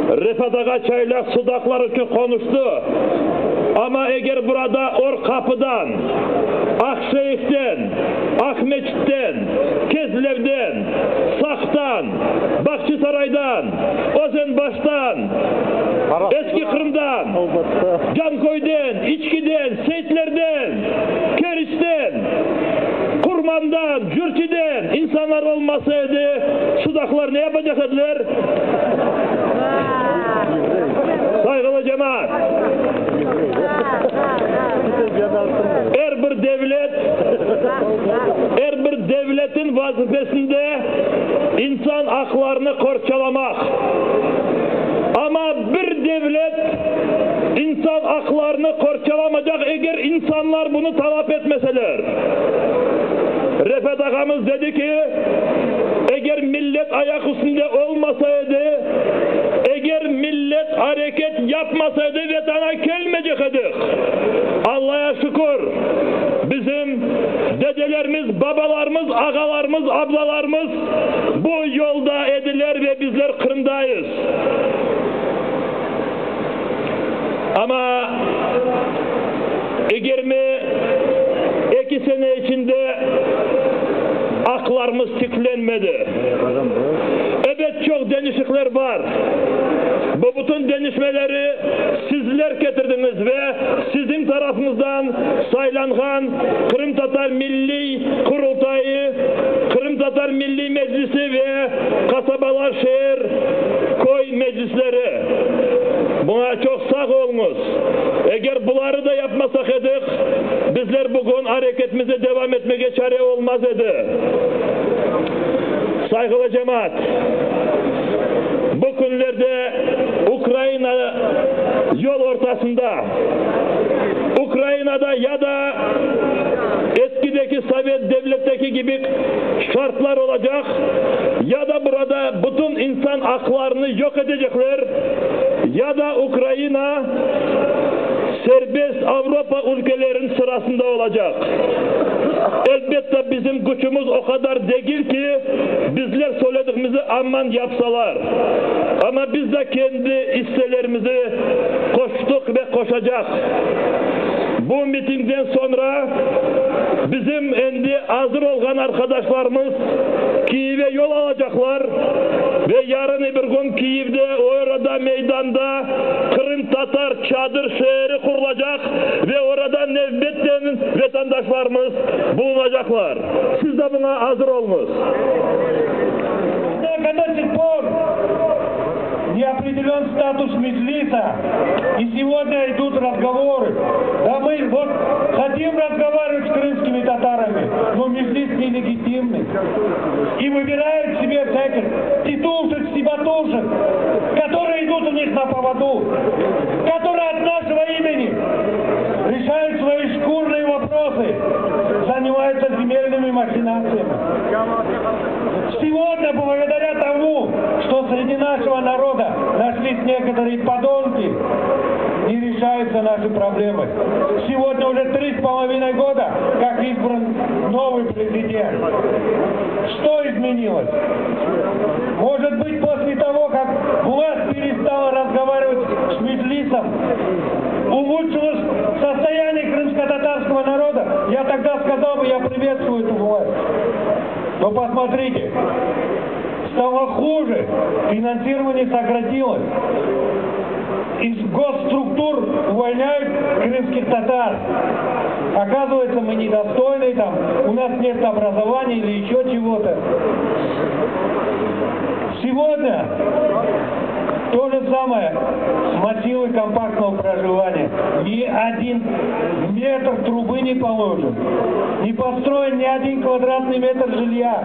Refat Ağa Çaylaq Sudaqlar içün qonuştı. Amma eger burada Or Qapıdan, Aqşeyhten, Aqmeçitten, Kezlevden, Saqtan, Bağçasaraydan, Özenbaştan, Eski Qırımdan, Canköyden, İçkiden, Seytlerden, Keriçten, Qurmandan, Cürçiden insanlar olmasa edi, Sudaqlar ne yapacaq ediler? Sayğılı cemaat! Er bir devlet, er bir devletin vazifesinde insan aqlarını qorçalamaq. Amma bir devlet insan aqlarını qorçalamacaq, eger insanlar bunı talap etmeseler. Refat ağamız dedi ki, eger millet ayaq üstünde olmasa edi, eger millet areket yapmasa edi, Vetana kelmeycek edik. Allaya şükür, bizim dedelerimiz, babalarımız, ağalarımız, ablalarımız bu yolda ediler ve bizler Qırımdayız. Amma 22 sene içinde aqlarımız tiklenmedi. Evet, çoq deñişikler bar. Bu bütün deñişmeleri sizler ketirdiñiz ve siziñ tarafıñızdan saylanğan Qırımtatar Milliy Qurultayı, Qırımtatar Milliy Meclisi ve qasabalar, şeer, köy meclisleri. Buña çoq sağ oluñız. Eger buları da yapmasaq edik, bizler bugün areketimizni devam etmege çare olmaz edi. Sayğılı cemaat, bu künlerde Ukraina yol ortasında. Ukrainada ya da eskideki Sovet devletteki kibi şartlar olacaq, ya da burada bütün insan aqlarını yoq etecekler, ya da Ukraina serbest Avropa ülkeleriniñ sırasında olacaq. Elbette, bizim küçümiz o qadar degil ki, bizler söyledigimizi aman yapsalar. Amma biz de kendi isselerimizi qoştıq ve qoşacaq. Bu mitingden soñra bizim endi azır olğan arqadaşlarımız Kiyevge yol alacaqlar ve yarın-ebir kün Kiyevde, orada meydanda qırımtatar çadır şeeri qurulacaq ve orada nevbetten vatandaşlarımız bulunacaqlar. Siz de buña azır oluñız. Однако до сих пор не определен статус Меджлиса. И сегодня идут разговоры. Да мы вот хотим разговаривать с крымскими татарами, но Меджлис нелегитимный. И выбирают себе всяких титушек, сибатушек, которые идут у них на поводу, которые от нашего имени решают свои шкурные вопросы, занимаются земельными махинациями. Сегодня, благодаря тому, что среди нашего народа нашлись некоторые подонки, не решаются наши проблемы. Сегодня уже 3,5 года, как избран новый президент. Что изменилось? Может быть, после того, как власть перестала разговаривать с Меджлисом, улучшилось состояние крымско-татарского народа, я тогда сказал бы, я приветствую эту власть. Но посмотрите, стало хуже, финансирование сократилось. Из госструктур увольняют крымских татар. Оказывается, мы недостойны, там, у нас нет образования или еще чего-то. Сегодня то же самое массивы компактного проживания. Ни один метр трубы не положен, не построен ни один квадратный метр жилья.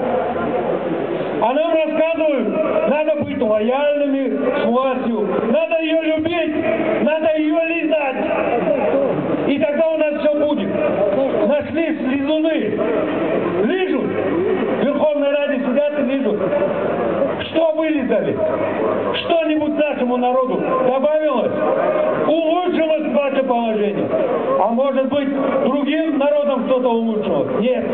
А нам рассказывают, надо быть лояльными с властью, надо ее любить, надо ее лизать. И тогда у нас все будет. Нашли слизуны, лижут, в Верховной Раде сидят и лижут. Что вылизали? Что-нибудь нашему народу добавилось? Улучшилось ваше положение? А может быть, другим народам что-то улучшилось? Нет.